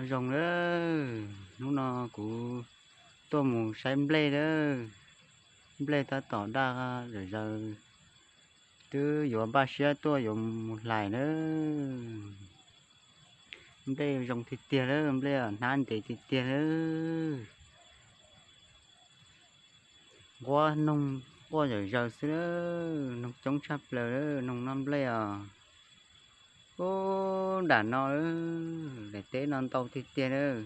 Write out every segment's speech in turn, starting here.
Zoo lawm, hnub no kuv tuaj mus saib nplej lawm. Nplej tab tom daj zawm zaws, twb yuav npaj siab tuaj yuav mus hlais lawm. Nplej zoo tiag tiag lawm, nplej hnab ntev tiag tiag lawm. Nquab noog quaj zawm zaws xwb, noog coob tshaj plaws lawm, noog noj nplej os. Ub, nram no, daim teb no ntau tiag tiag lawm.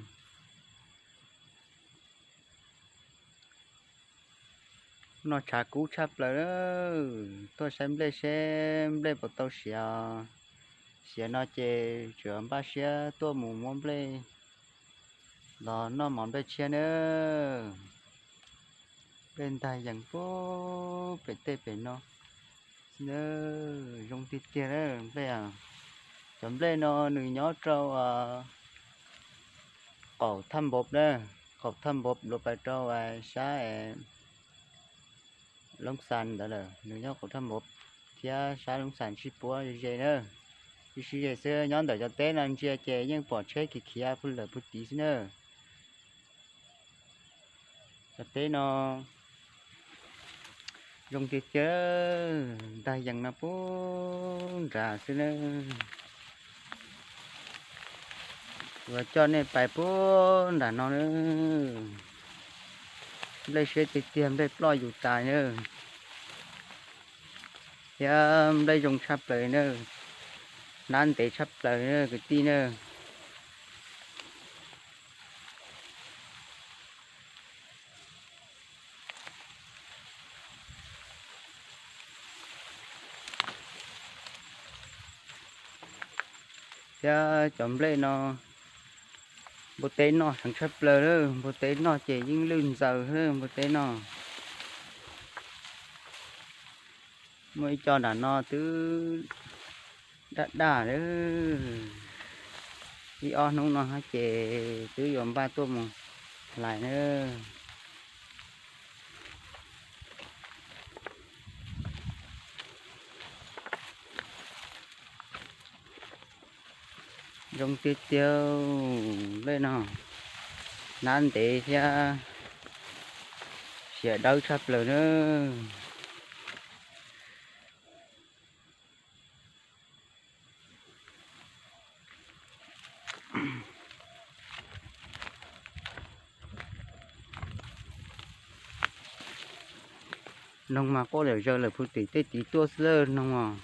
No tshav kub tshaj plaws lawm, tuaj saib nplej seb nplej puas tau siav. Siav no ces tseem npaj siab tuaj mus muab nplej los noj mov nplej tshiab nawb. Nplej ntag yees pub pem tej pem no. Zoo tiag tiag lawm nplej. Cov nplej no nws nyob rau qaum thaj npov na, qaum thaj npov luas pais rau sab Loob Xas ntawd lawm, nws nyob qaum thaj npov thiab sab Loob Xas sib puab ze ze na. Sib sib ze xwb, nyob ntawm cov teb no ntsia ces yeej pom tsheb khiav khiav puag lawm puag tid xwb na. Cov teb no zoo tiag tiag, ntag yees no pub nrad xwb na. Kuv coj nej pais pub nram no na. Nplej siab tiag tiag, nplej ploj yus tas na. Thiab nplej zoo tshaj plaws na, hnab ntev tshaj plaws na kwv tij na. Thiab cov nplej no, npua teb noj heev tshaj plaws lawm, npua teb noj ces yeej lwj ntxaws lawm npua teb no. Muaj ib co nram no twb daj daj lawm, ib ob hnub no ces twb yuav npaj tuaj mus hlais na. Zoo tiag tiag, nplej no hnab ntev thiab siav dawb tshaj plaws na. Noog mas quaj zawm zaws lawm puag tim tej tid tuaj xwb lawm noog os.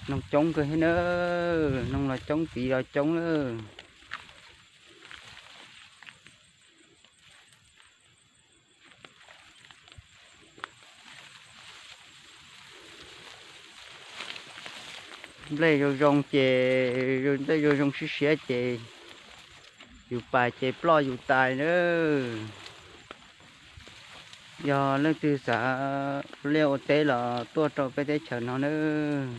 Noog coob kawg thiab na, noog los coob tid los coob lawm. Nplej zoo zoo ces, nplej zoo zoo siab siab ces yus pais ces ploj yus tas lawm. Yog leej twg xav ua liaj ua teb los tuaj rau peb teb chaws no nawb.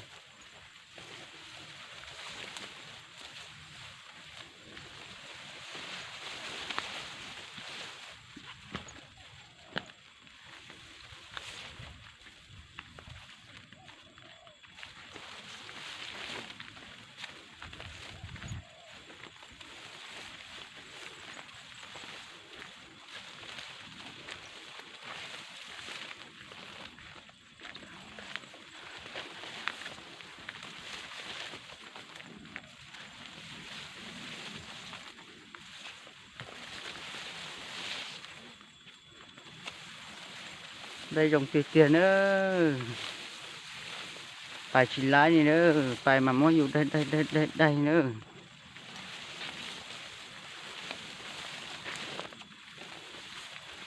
Nplej zoo tiag tiag nawb. Pais tsis laib li nawb, pais mas muab yus daig daig daig daig nawb.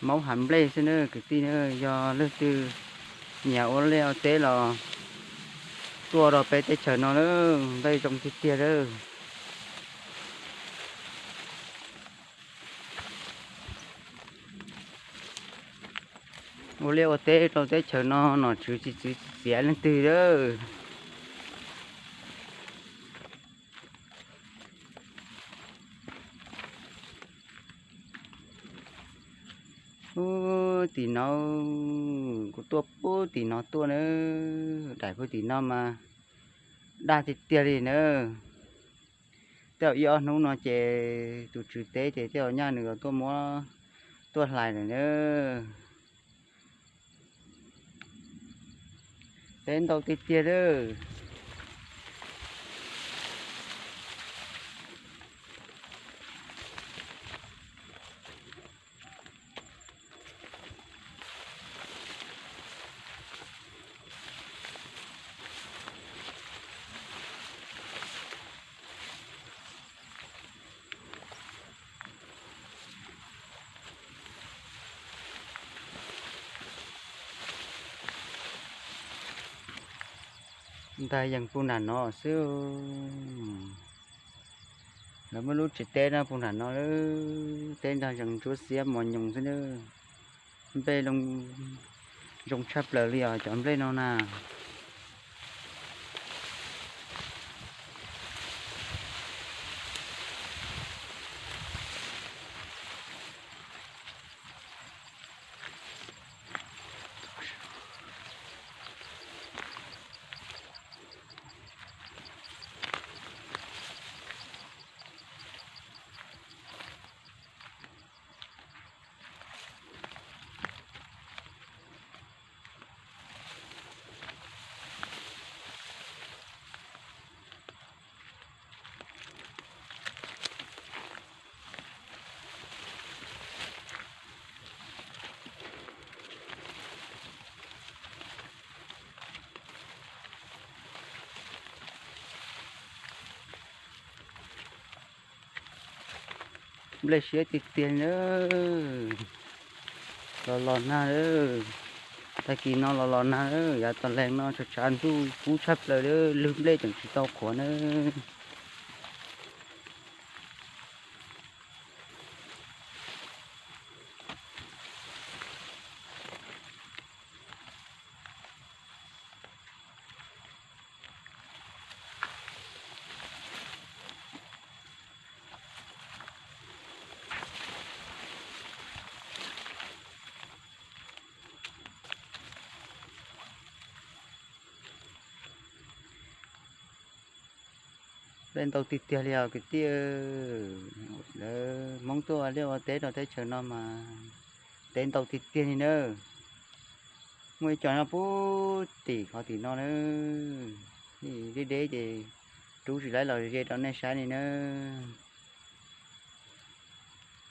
Maub hav nplej xwb nawb kwv tij nawb, yog leej twg nyiam ua liaj ua teb los tuaj rau peb teb chaws no nawb, nplej zoo tiag tiag nawb. Ua liaj ua teb rau teb chaws no nom tswv tsis txwv txiav leej twg lawm. Ub, tim no, kuv tuaj pub tim no tuaj nawb, daim pub tim no mas daj tiag tiag li nawb. Tej zaum ib ob hnub no ces tus tswv teb ces tej zaum nyaj nws tuaj muab, tuaj hlais lawm na. Teb ntau tiag tiag lawm. Ntag yees puag nram no xwb. Lawv muab lub tsev teb no puag nram no, teb ntog zees ntsuab xiab mos nyoos xwb na. Nplej zoo tshaj plaws li os cov nplej no na. Nplej siab tiag tiag na. Los los nag lawm. Tag kis no los los nag lawm, yav tas lees no tshav tshav ntuj kub tshaj plaws lawm, lwg nplej tseem tsis tau qhuav na. Nplej ntau tiag tiag li os kwv tij. Lawv Hmoob tuaj ua liaj ua teb rau teb chaws no mas teb ntau tiag tiag li na. Muaj ib co nyob puag tim qhov tim no na. Deb deb ces rub tsis laib los ze rau nej saib li na.